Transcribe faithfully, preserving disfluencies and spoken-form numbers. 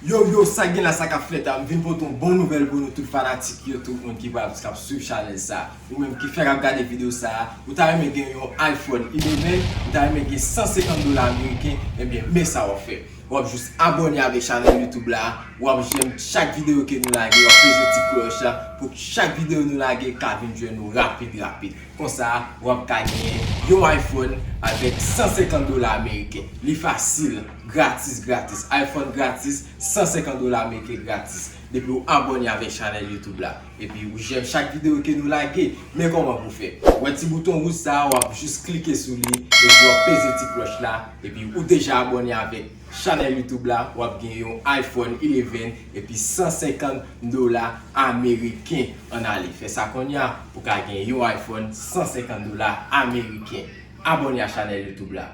Yo, yo, sa gen la, sa k ap fèt a? M vin pote yon bon nouvèl pou nou tout fanatik yo, tout moun ki pral, k ap swiv chanèl sa. Ou menm ki fèk ap gade videyo sa, ou ta renmen gen yon iPhone eleven, ou ta renmen gen san senkant dola ameriken, ebyen, men sa w ap fè. W ap jis abòne avèk chanèl YouTube la, w ap jèm chak videyo ke nou lage, w ap peze ti klòch la pou chak videyo nou lage ka vin jwenn ou rapid, rapid. Konsa, w ap ka genyen yon iPhone avèk san senkant dola ameriken. Li fasil, gratis, gratis. iPhone gratis, san senkant dola ameriken gratis. Depi w abòne avèk chanèl YouTube la. Epi ou jèm chak videyo ke nou lage. Men kòman pou fè. Ou wè ti bouton wouj sa, w ap jis klike sou li, epi w ap peze ti klòch la, epi ou deja abòne avèk chanèl YouTube la, w ap gen yon iPhone eleven, epi san senkant dola ameriken. Ann ale, fè sa kounye a pou ka gen yon iPhone san senkant dola ameriken. Abòne a chanèl YouTube la.